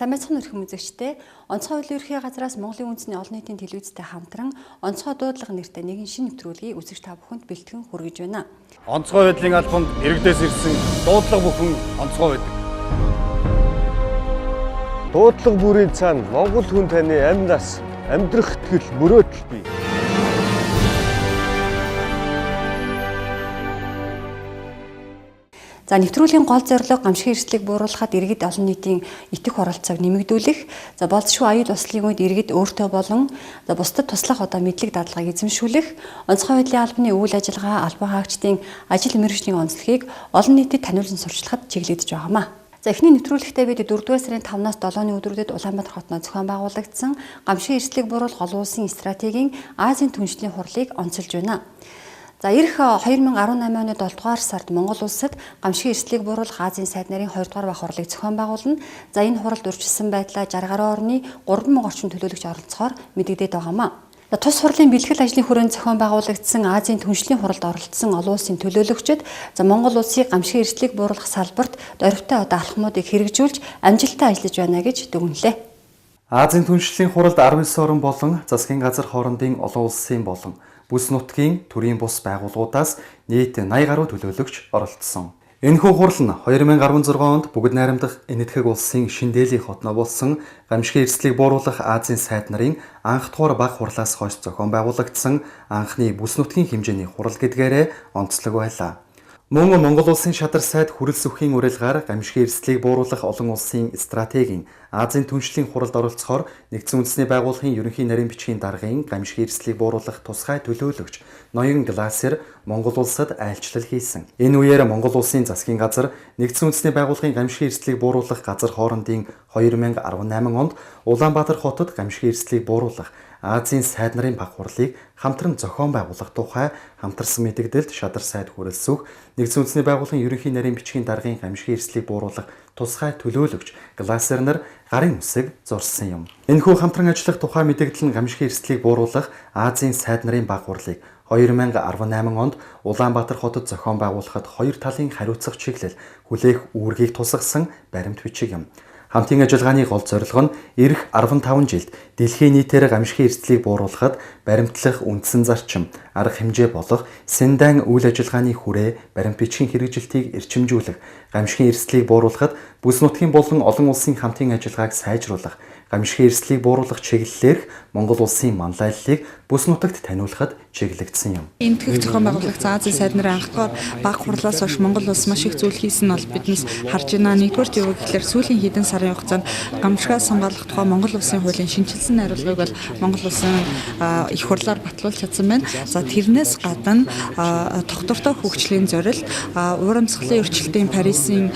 Сайн байцгаана өрхөн үзэгчдээ. Онцгой хуулийн ерхий газраас Монголын үндэсний олон нийтийн телевизтэй хамтран онцгой дуудлага нэртэй нэгэн шинэ нэвтрүүлгийг үзэгч та бүхэнд бэлтгэн хүргэж байна. Онцгой байдлын албанд иргэдээс ирсэн дуудлага бүхэн онцгой байдаг. Дуудлага бүрийн цаана Монгол хүн таны амь нас, амьдрах итгэл, мөрөөдөл бий. За нэвтрүүлгийн гол зорилго гамшигын эрсдлийг бууруулахад иргэд олон нийтийн итгэх оролцоог нэмэгдүүлэх, за болзошгүй аюул услын үед иргэд өөртөө болон за бусдад туслах одоо мэдлэг дадлагыг эзэмшүүлэх, онцгой байдлын албаны үйл ажиллагаа, албан хаагчдын ажил мэргэжлийн онцлогийг олон нийтэд таниулан сурчлахад чиглэгдэж байгаамаа. За эхний нэвтрүүлэгтээ бид 4-р сарын 5-наас 7-ны өдрүүдэд Улаанбаатар хотноо зохион байгуулагдсан гамшигын эрсдлийг бууруулах олон улсын стратегийн Азийн түншлэлийн хурлыг онцолж байна. За ирэх 2018 оны 7 дугаар сард Монгол улсад гамшигын эрсдлийг бууруулах Азийн сайд нарын 2 дугаар бага хурлыг зохион байгуулна. За энэ хуралд урьдчилсан байдлаар 60 гаруй орны 3000 орчим төлөөлөгч оролцохоор мэдэгдээд байгаамаа. Тус хурлын бэлтгэл ажлын хүрээнд зохион байгуулагдсан Азийн түншлэлийн хуралд оролцсон олон улсын төлөөлөгчид за Монгол улсыг гамшигын эрсдлийг бууруулах салбарт дорвитой одоо алхмуудыг хэрэгжүүлж амжилттай ажиллаж байна гэж дүгнэлээ. Азийн түншлэлийн хуралд 19 орн болон засгийн газар хоорондын олон улсын болон бүс нутгийн төрийн бус байгууллагуудаас нийт 80 гаруй төлөөлөгч оролцсон. Энэхүү хурал нь 2016 онд бүгд найрамдах Энэтхэг улсын Шинэ Дэлхий хотноо болсон гамшигын эрсдлийг бууруулах Азийн сайд нарын анх дугаар бага хурлаас хойш зохион байгуулагдсан анхны бүс нутгийн хэмжээний хурал гэдгээрээ онцлог байлаа. Мөн Монгол улсын шадар сайд Хүрэлсүхийн уриалгаар гамшигын эрсдлийг бууруулах олон улсын стратегийн Азийн түншлэлийн хуралд оролцохоор Нэгдсэн Үндэсний Байгууллагын ерөнхий нарийн бичгийн даргын гамшигын эрсдлийг бууруулах тусгай төлөөлөгч Ноён Гласер Монгол улсад айлчлал хийсэн. Энэ үеэр Монгол улсын засгийн газар Нэгдсэн Үндэсний Байгууллагын гамшигын эрсдлийг бууруулах газар хоорондын 2018 онд Улаанбаатар хотод гамшигын эрсдлийг бууруулах Азийн сайд нарын бага хурлыг хамтран зохион байгуулах тухай хамтарсан мэдэгдэлд шадар сайд Хүрэлсүх Нэгдсэн Үндэсний Байгууллагын ерөнхий нарийн бичгийн даргын гамшигын эрсдлийг бууруулах тусгай төлөөлөгч Гласер нар гарын үсэг зурсан юм. Энэхүү хамтран ажиллах тухай мэдэгдэл нь гамшигын эрсдлийг бууруулах Азийн сайд нарын бага хурлыг 2018 онд Улаанбаатар хотод зохион байгуулахад хоёр талын хариуцах чиглэл хүлээх үүргийг тусгасан баримт бичиг юм. Хамтын ажиллагааны гол зорилго нь ирэх 15 жилд дэлхийн нийтээр гамшигын эрсдлийг бууруулахад баримтлах үндсэн зарчим, арга хэмжээ болох Сендан үйл ажиллагааны хүрээ баримт бичгийн хэрэгжилтийг эрчимжүүлэх, гамшигын эрсдлийг бууруулахад бүс нутгийн болон олон улсын хамтын ажиллагааг сайжруулах, гамшигын эрсдлийг бууруулах чиглэлээрх Монгол улсын манлайллыг бүс нутагт таниулахад чиглэгдсэн юм. Энэтхэг зохион байгуулагдсан Азийн сайд нарын анх дугаар бага хурлаас хойш Монгол улс маш их зүйл хийсэн нь бол биднес харж байна. Нэгдүгээр юу гэхээр сүүлийн хэдэн сарын хугацаанд гамшигаас хамгаалах тухай Монгол улсын хуулийн шинэчилсэн найруулгыг бол Монгол улсын их хурлаар батлуулж чадсан байна. За тэрнээс гадна тогтвортой хөгжлийн зорилт, урамсгалын өөрчлөлтийн Парисын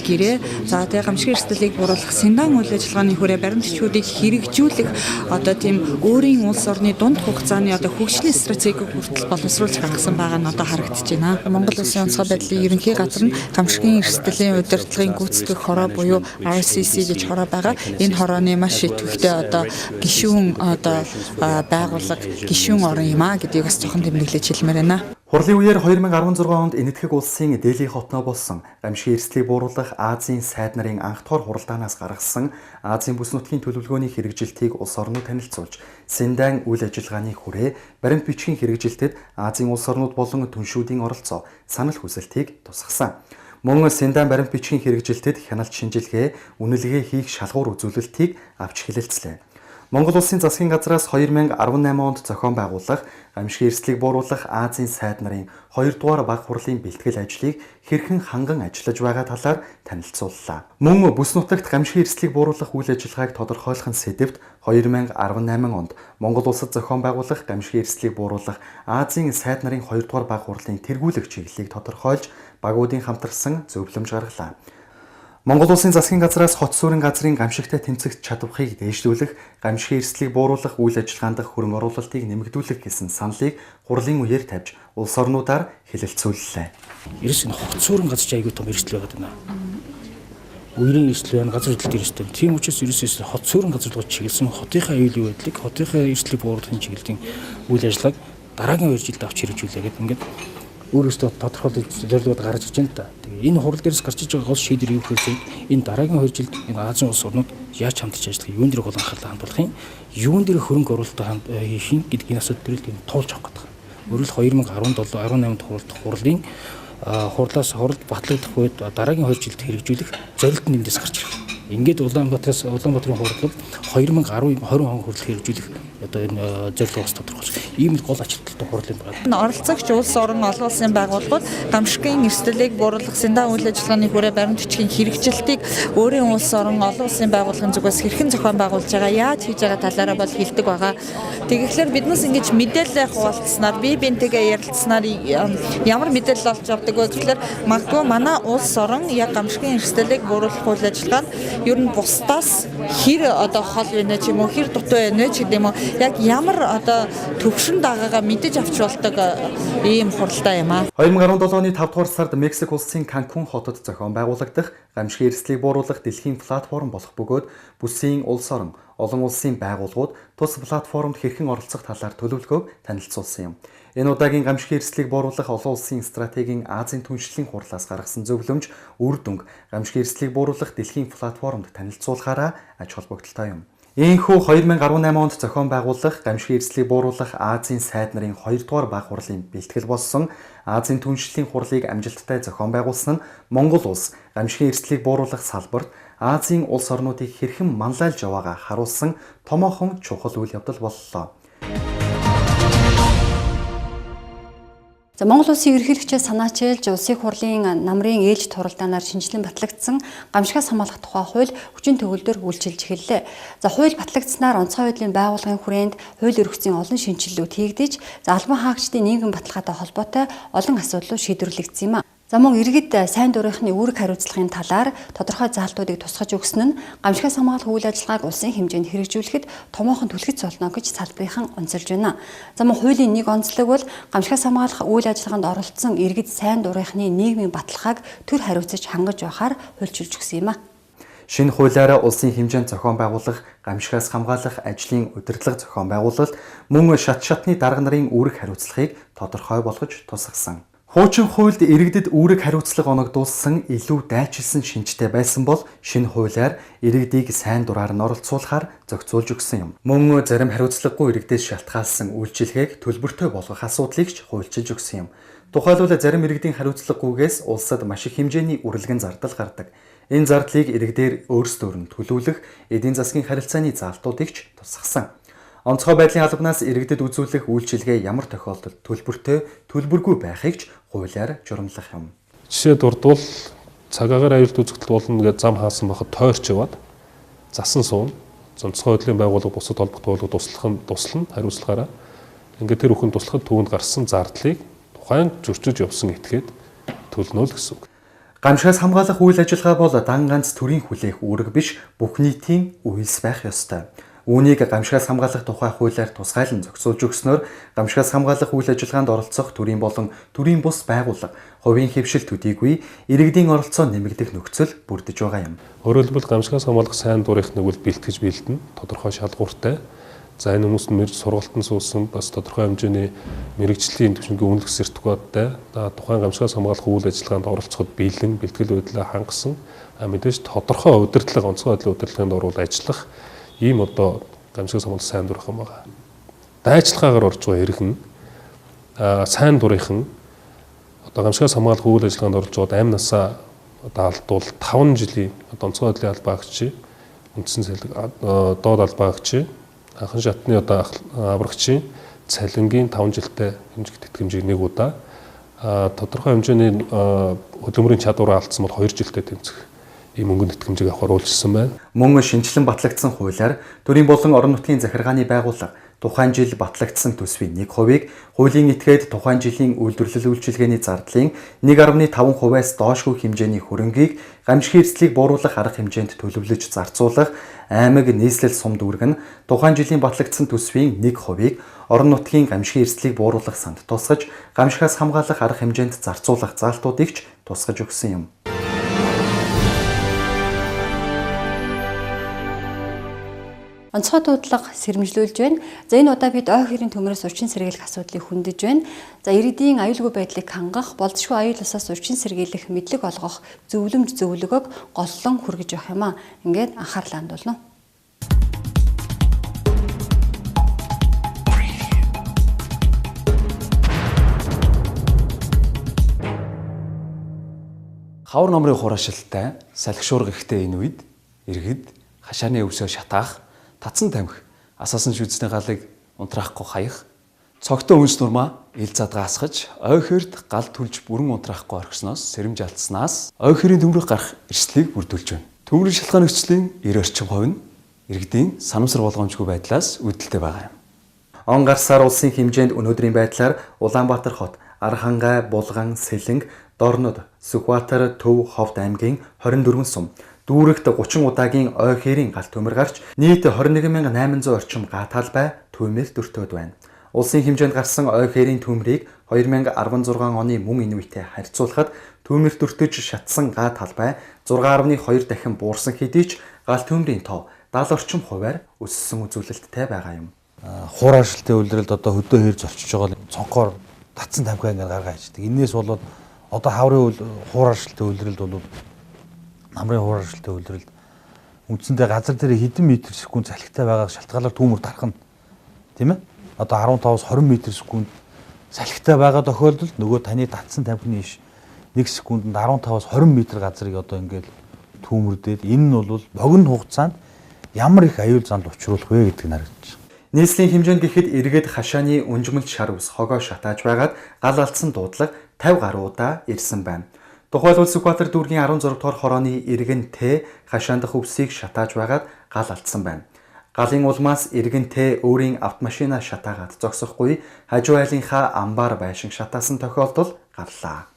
гэрээ, за тэгээ гамшигын эрсдлийг бууруулах Сендан үйл ажиллагааны хүрээ баримт бичгүүдийг хэрэгжүүлэх одоо тийм өөрийн улс орны дунд хугацааны одоо хөгжлийн стратегийг хүртэл боловсруулж гаргасан байгаа нь одоо харагдаж байна. Монгол улсын онцгой байдлын ерөнхий газар нь гамшигын эрсдлийн удирдлагын гүйцэтгэх хороо буюу RCC гэж хороо байгаа. Энэ хорооны маш идэвхтэй одоо гишүүн одоо байгууллага гишүүн орон юм а гэдгийг бас жоохон тэмдэглэж хэлмээр байна. Хурлын үеэр 2016 онд Энэтхэг улсын Дэлхий хотноо болсон гамшигын эрсдлийг бууруулах Азийн сайд нарын анх дугаар хуралдаанаас гаргасан Азийн бүс нутгийн төлөвлөгөөний хэрэгжилтийг улс орнууд танилцуулж, Сендан үйл ажиллагааны хүрээ баримт бичгийн хэрэгжилтэд Азийн улс орнууд болон түншүүдийн оролцоо санал хүсэлтийг тусгасан. Мөн Сендан баримт бичгийн хэрэгжилтэд хяналт шинжилгээ, үнэлгээ хийх шалгуур үзүүлэлтийг авч хэлэлцлээ. Монгол улсын засгийн газраас 2018 онд зохион байгуулах гамшигын эрсдлийг бууруулах Азийн сайд нарын 2 дугаар бага хурлын бэлтгэл ажлыг хэрхэн ханган ажиллаж байгаа талаар танилцууллаа. Мөн бүс нутагт гамшигын эрсдлийг бууруулах үйл ажиллагааг тодорхойлох нь сэдэвт 2018 онд Монгол улсад зохион байгуулах гамшигын эрсдлийг бууруулах Азийн сайд нарын 2 дугаар бага хурлын тэргүүлэх чиглэлийг тодорхойлж багуудын хамтарсан зөвлөмж гаргалаа. Монгол улсын засгийн газраас хот суурин газрын гамшигтай тэмцэх чадварыг дээшлүүлэх, гамшигын эрсдлийг бууруулах үйл ажиллагаанд хөрөнгө оруулалтыг нэмэгдүүлэх гэсэн саналыг хурлын үеэр тавьж улс орнуудаар хэлэлцүүллээ. Ерөөс нь хот суурин газар чи аягүй том эрсдэл байгаад байна. Үерийн эрсдэл байна, газар хөдлөлт эрсдэл. Тийм учраас ерөөсөө хот суурин газар руу чиглэсэн хотынхаа аюулгүй байдлыг, хотынхаа эрсдлийг бууруулахын чиглэлийн үйл ажиллагааг дараагийн 2 жилд авч хэрэгжүүлээ гэдэг ингээд Өөрөөсөө тодорхойлох зорилгод гарч иж байна л да. Тэгээ энэ хурал дээрс гарч иж байгаа гол шийдвэр юу гэхээр энэ дараагийн 2 жилд энэ Азийн улс орнууд яаж хамтарч ажиллах, юун дээр гол анхаарлаа хандуулах юм, юун дээр хөрөнгө оруулалт хийх юм гэдэг энэ асуудал дээр л энэ туулж авах гэдэг. Өөрөлд 2017 18 хуралдах хурлын хурлаас хуралд батлагдах үед дараагийн 2 жилд хэрэгжүүлэх зорилт нь эндээс гарч ирэх. Ингээд Улаанбаатарын хурал 2010 20 он хүртэл хэрэгжүүлэх одоо энэ зорилгоо бас тодорхойлж ийм л гол ач холбогдолтой хурал юм байна. Оролцогч улс орон олон улсын байгууллагууд гамшигын эрсдлийг бууруулах Сендан үйл ажиллагааны хүрээ баримт бичгийн хэрэгжилтийг өөрийн улс орон олон улсын байгууллагын зүгээс хэрхэн зохион байгуулж байгаа, яаж хийж байгаа талаараа бол хэлдэг байгаа. Тэгэхээр биднээс ингэж мэдээлэл хуваалцсанаар, бие биентэйгээ ярилцсанаар ямар мэдээлэл олж авдаг вэ гэхлээр магадгүй манай улс орон яг гамшигын эрсдлийг бууруулах үйл ажиллагаанд ер нь бусдаас хэр одоо хол байна ч юм уу, хэр дутуу байна ч гэдэг юм уу, яг ямар одоо төвшөнд байгаагаа мэдэж авч болдог ийм хуралдаа юм аа. 2017 оны 5 дугаар сард Мексик улсын Канкун хотод зохион байгуулагдах гамшигын эрсдлийг бууруулах дэлхийн платформ болох бөгөөд бүсийн улс орон, олон улсын байгууллагууд тус платформд хэрхэн оролцох талаар төлөвлөгөөг танилцуулсан юм. Энэ удаагийн гамшигын эрсдлийг бууруулах олон улсын стратегийн Азийн түншлэлийн хурлаас гаргасан зөвлөмж үр дүнг гамшигын эрсдлийг бууруулах дэлхийн платформд танилцуулахаараа ач холбогдолтой юм. Ийхүү 2018 онд зохион байгуулах гамшигын эрсдлийг бууруулах Азийн сайд нарын 2 дугаар баг хурлын бэлтгэл болсон Азийн түншлэлийн хурлыг амжилттай зохион байгуулсан нь Монгол улс гамшигын эрсдлийг бууруулах салбарт Азийн улс орнуудыг хэрхэн манлайлж яваагаа харуулсан томоохон чухал үйл явдал боллоо. За Монгол улсын ерөнхийлөгчөөс санаачилж улсын хурлын намрын ээлжит хуралдаанаар шинжилэн батлагдсан гамшигаас хамгаалах тухай хууль хүчин төгөлдөр үйлчилж эхэллээ. За хууль батлагдсанаар онцгой байдлын байгууллагын хүрээнд хууль эрх зүйн олон шинэчлэлүүд хийгдэж, за албан хаагчдын нийгмийн баталгаатай холбоотой олон асуудлууд шийдвэрлэгдсэн юм а. За мөн иргэд сайн дурынхны үүрэг хариуцлагын талаар тодорхой заалтуудыг тусгаж өгсөн нь гамшигаас хамгаалах үйл ажиллагааг улсын хэмжээнд хэрэгжүүлэхэд томоохон түлхэц болно гэж салбарынхан онцолж байна. За мөн хуулийн нэг онцлог бол гамшигаас хамгаалах үйл ажиллагаанд оролцсон иргэд сайн дурынхны нийгмийн баталгааг төр хариуцаж хангаж байхаар хуульчилж өгсөн юм а. Шинэ хуулиараа улсын хэмжээнд зохион байгуулах гамшигаас хамгаалах ажлын удирдлага зохион байгуулалт мөн шат шатны дарга нарын үүрэг хариуцлагыг тодорхой болгож тусгасан. Хуучин хуульд иргэдэд үүрэг хариуцлага оногдуулсан илүү дайчилсан шинжтэй байсан бол шинэ хуулиар иргэдийг сайн дураар нь оролцуулахаар зохицуулж өгсөн юм. Мөн зарим хариуцлагагүй иргэдээс шалтгаалсан үйлчилгээг төлбөртэй болгох асуудлыг ч хуульчилж өгсөн юм. Тухайлбал зарим иргэдийн хариуцлагагүйгээс улсад маш их хэмжээний үрлэгэн зардал гардаг. Энэ зардлыг иргэдээр өөрсдөөр нь төлөвлөх эдийн засгийн харилцааны заалтуудыг ч тусгасан. Онцгой байдлын албанаас иргэдэд үзүүлэх үйлчилгээ ямар тохиолдолд төлбөртэй, төлбөргүй байхыг ч хуулиар журамлах юм. Жишээ дурдвал цагаагаар аюулт үзэгдэл болно гэж зам хаасан байхад тойрч яваад засан суун онцгой байдлын байгууллага бусад холбогдох туслах нь туслана хариуцлагаараа. Ингээд тэр бүхэн туслахад түүнд гарсан зардлыг тухайн зөрчиж явсан этгээд төлнө л гэсэн үг. Гамшигаас хамгаалах үйл ажиллагаа бол дан ганц төрийн хүлээх үүрэг биш, бүх нийтийн үйлс байх ёстой. Үүнийг гамшигаас хамгаалах тухай хуулиар тусгайлан зохицуулж өгснөөр гамшигаас хамгаалах үйл ажиллагаанд оролцох төрийн болон төрийн бус байгууллага хувийн хэвшил төдийгүй иргэдийн оролцоо нэмэгдэх нөхцөл бүрдэж байгаа юм. Өөрөөр хэлбэл гамшигаас хамгаалах сайн дурынх нэг бол бэлтгэж бэлдэнэ, тодорхой шалгууртай. За энэ хүмүүст нь сургалтанд суусан бас тодорхой хэмжээний мэрэгжлийн түвшингийн үнэлэх сертификаттай тухайн гамшигаас хамгаалах үйл ажиллагаанд оролцоход бэлэн, бэлтгэл байдлаа хангасан мэдээж тодорхой удирдлага, онцгой байдлын удирдлагын дор бол ажиллах ийм одоо гамшигаас хамгаалах сайн дурынхан байгаа. Дайчилгаагаар орж байгаа иргэн сайн дурынхан одоо гамшигаас хамгаалах үйл ажиллагаанд орж байгаад амь насаа одоо алдвал 5 жилийн одоо онцгой байдлын албаагчийн үндсэн цалин доод албаагчийн анхан шатны одоо аврагчийн цалингийн 5 жилтэй хэмжигт тэтгэмжийг нэг удаа тодорхой хэмжээний хөдөлмөрийн чадвараа алдсан бол 2 жилтэй тэмцэх ийм мөнгөнд тэтгэмжийг авахар үйлчилсэн байна. Мөн шинжилэн батлагдсан хуулиар төрийн болон орон нутгийн захиргааны байгууллага тухайн жил батлагдсан төсвийн 1%-ийг хуулийн этгээд тухайн жилийн үйлдвэрлэл үйлчилгээний зардлын 1.5%-аас доошгүй хэмжээний хөрөнгийг гамшигын эрсдлийг бууруулах арга хэмжээнд төлөвлөж зарцуулах аймаг нийслэл сум дүүрэг нь тухайн жилийн батлагдсан төсвийн 1%-ийг орон нутгийн гамшигын эрсдлийг бууруулах санд тусгаж гамшигаас хамгаалах арга хэмжээнд зарцуулах заалтуудыг ч тусгаж өгсөн юм. Онцгой дуудлага сэрэмжлүүлж байна. За энэ удаа бид ой хэрийн төмрөөс урчин сэргийлэх асуудлыг хөндөж байна. За иргэдийн аюулгүй байдлыг хангах, болзошгүй аюул усаас урчин сэргийлэх мэдлэг олгох зөвлөмж зөвлөгөөг голлон хүргэж явах юм аа. Ингээд анхаарлаа хандуулна. Хавар номрын хураашилтай салхи шуурга ихтэй энэ үед иргэд хашааны өвсөө шатаах, татсан тамхи, асаасан шүдсний галыг унтраахгүй хаях, цогтой үнс нурмаа ил задгаа асгаж, ой хөрд гал түлж бүрэн унтраахгүй орхисноос сэрэмж алдснаас ой хөрийн төмрөх гарах эрсдлийг бүрдүүлж байна. Төмрийн шалтгаан нөхцөлийн 90 орчим хувь нь иргэдийн санамсар болгоомжгүй байдлаас үүдэлтэй байгаа юм. Он гарсаар улсын хэмжээнд өнөөдрийн байдлаар Улаанбаатар хот, Архангай, Булган, Сэлэнг, Дорнод, Сүхбаатар, Төв, Ховд аймгийн 24 сум, дүүрэгт 30 удаагийн ой хээрийн гал төмөр гарч нийт 21800 орчим га талбай түүмэр дөртөөд байна. Улсын хэмжээнд гарсан ой хээрийн төмрийг 2016 оны мөн энэ үетэй харьцуулахад түүмэр дөртөж шатсан га талбай 6.2 дахин буурсан хэдий ч гал төмрийн тоо 70 орчим хувиар өссөн үзүүлэлттэй байгаа юм. Хуур харшилтын үйлрэлд одоо хөдөө хэр зорчиж байгаа цонхоор татсан тамхи ингээд гаргаа хийдэг. Энээс болоод одоо хаврын хуур харшилтын үйлрэлд бол намрын хуур харшилтын үйлрэлд үндсэндээ газар дээр хэдэн метр секунд салхитай байгааг шалтгаалаар түүмэр тархна. Тийм ээ? Одоо 15-аас 20 метр секунд салхитай байгаа тохиолдолд нөгөө таны татсан тамхины иш 1 секундэд 15-аас 20 метр газрыг одоо ингээд түүмэрдээд энэ нь бол богино хугацаанд ямар их аюул занд учруулах вэ гэдэг нь харагдаж байна. Нийслэлийн хэмжээнд гэхэд иргэд хашааны үнжмэл шар ус хогоо шатааж байгаад гал алдсан дуудлага 50 гаруй удаа ирсэн байна. Тухайлбал Сүхбаатар дүүргийн 16 дугаар хорооны иргэн Т хашаан дах өвсийг шатааж байгаад гал алдсан байна. Галын улмаас иргэн Т өөрийн автомашина шатаагаад зогсохгүй хажуу айлынхаа амбар байшин шатаасан тохиолдол гарлаа.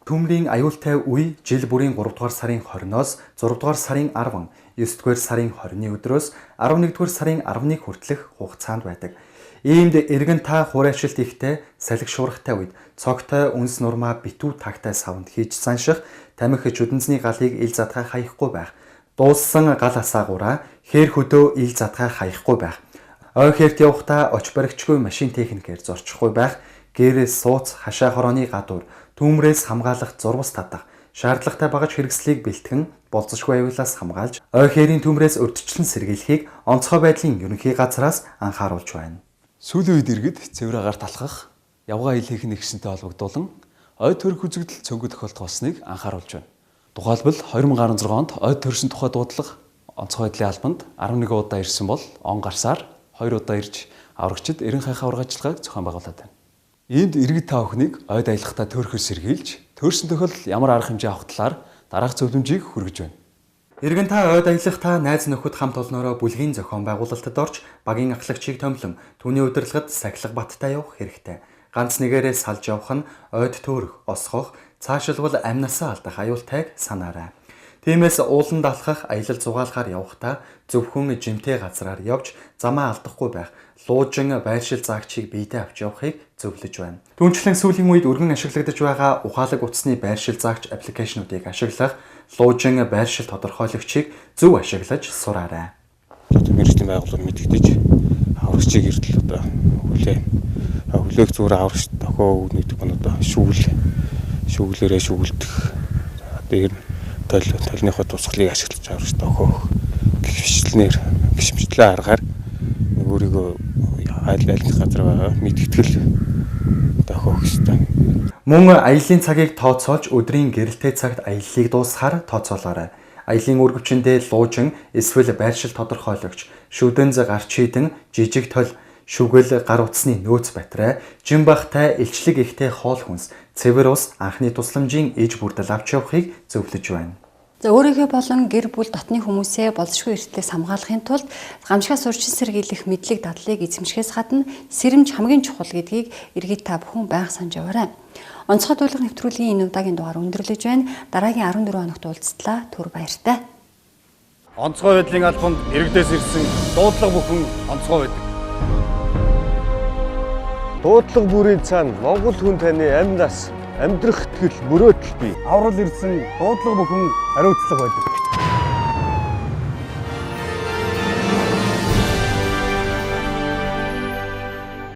Төмрийн аюултай үе жил бүрийн 3 дугаар сарын 20-оос 6 дугаар сарын 10, 9 дугаар сарын 20-ны өдрөөс 11 дугаар сарын 11 хүртэлх хугацаанд байдаг. Иймд иргэн та хураашилт ихтэй салхи шуургатай үед цогтой үнс нурмаа битүү тагтай савнд хийж занших, тамхи чүдэнцний галыг ил задгай хаяхгүй байх, дууссан гал асаагаараа хээр хөдөө ил задгай хаяхгүй байх, ой хээрт явахдаа оч баригчгүй машин техникээр зорчихгүй байх, гэрээс сууц хашаа хорооны гадуур түүмрээс хамгаалах зурвас татах, шаардлагатай багаж хэрэгслийг бэлтгэн болзошгүй аюулаас хамгаалж, ой хээрийн төмрөөс урьдчилан сэргийлэхийг онцгой байдлын ерөнхий газраас анхааруулж байна. Сүүлийн үед иргэд цэвэр агаар талхах, явгаа ил хийх нэгсэнтэй холбогдуулан ой төрөх үзэгдэл цөнгө тохиолдох болсныг анхааруулж байна. Тухайлбал 2016 онд ой төрсөн тухай дуудлага онцгой байдлын албанд 11 удаа ирсэн бол он гарсаар 2 удаа ирж аврагчид 90 хайх авраг ажиллагааг зохион байгуулад байна. Иймд иргэд та бүхнийг ойд аялахдаа төөрөхөөр сэргийлж, төөрсөн тохиолдолд ямар арга хэмжээ авах талаар дараах зөвлөмжийг хүргэж байна. Иргэн та ойд аялахдаа найз нөхөд хамт олноороо бүлгийн зохион байгуулалтад орж багийн ахлагчийг томилон түүний удирдлагад сахилга баттай явах хэрэгтэй. Ганц нэгээрээ салж явах нь ойд төөрөх, осгох, цаашилбал амнасаа алдах аюултайг санаарай. Тиймээс ууланд алхах, аялал зугаалахаар явахдаа зөвхөн жимтэй газраар явж замаа алдахгүй байх, луужин байршил заагчийг биедээ авч явахыг зөвлөж байна. Түүнчлэн сүүлийн үед өргөн ашиглагдаж байгаа ухаалаг утасны байршил заагч аппликейшнуудыг ашиглах, луужин байршил тодорхойлогчийг зөв ашиглаж сураарай. Мэргэжлийн байгууллага мэдэгдэж аврагчийг эртэл одоо хүлээх зүгээр аврагч тохио өгнө гэдэг нь одоо шүүглээрээ шүүгэлдэх одоо ер нь толныхоо тусгалыг ашиглаж аврагч тохиох гэх мэтчлэн аргаар өөрийгөө аль аль газар байгаа мэдгэтгэл тохиох ёстой. Мөн аяллаа цагийг тооцоолж өдрийн гэрэлтэй цагт аяллыг дуусгахаар тооцоолоорой. Аяллаа үргэвчэндээ луужин эсвэл байршил тодорхойлогч, шүдэнз гарч хийдэн жижиг тол, шүгэл гар утасны нөөц батарей, жин бахтай илчлэг ихтэй хоол хүнс, цэвэр ус, анхны тусламжийн иж бүрдэл авч явахыг зөвлөж байна. За өөрийнхөө болон гэр бүл дотны хүмүүсээ болзошгүй эрсдлээс хамгаалахын тулд гамшигаас урьдчилан сэргийлэх мэдлэг дадлыг эзэмшихээс гадна сэрэмж хамгийн чухал гэдгийг иргэд та бүхэн байнга санаж яваарай. Онцгой дуулах нэвтрүүлгийн энэ удаагийн дугаар өндөрлөж байна. Дараагийн 14 хоногт уулзтлаа. Түр баяртай. Онцгой байдлын албанд иргэдээс ирсэн дуудлага бүхэн онцгой байдаг. Дуудлага бүрийн цаана Монгол хүн таны амь нас, амьдрах итгэл, мөрөөдөл бий. Аврал ирсэн дуудлага бүхэн хариуцлага байдаг.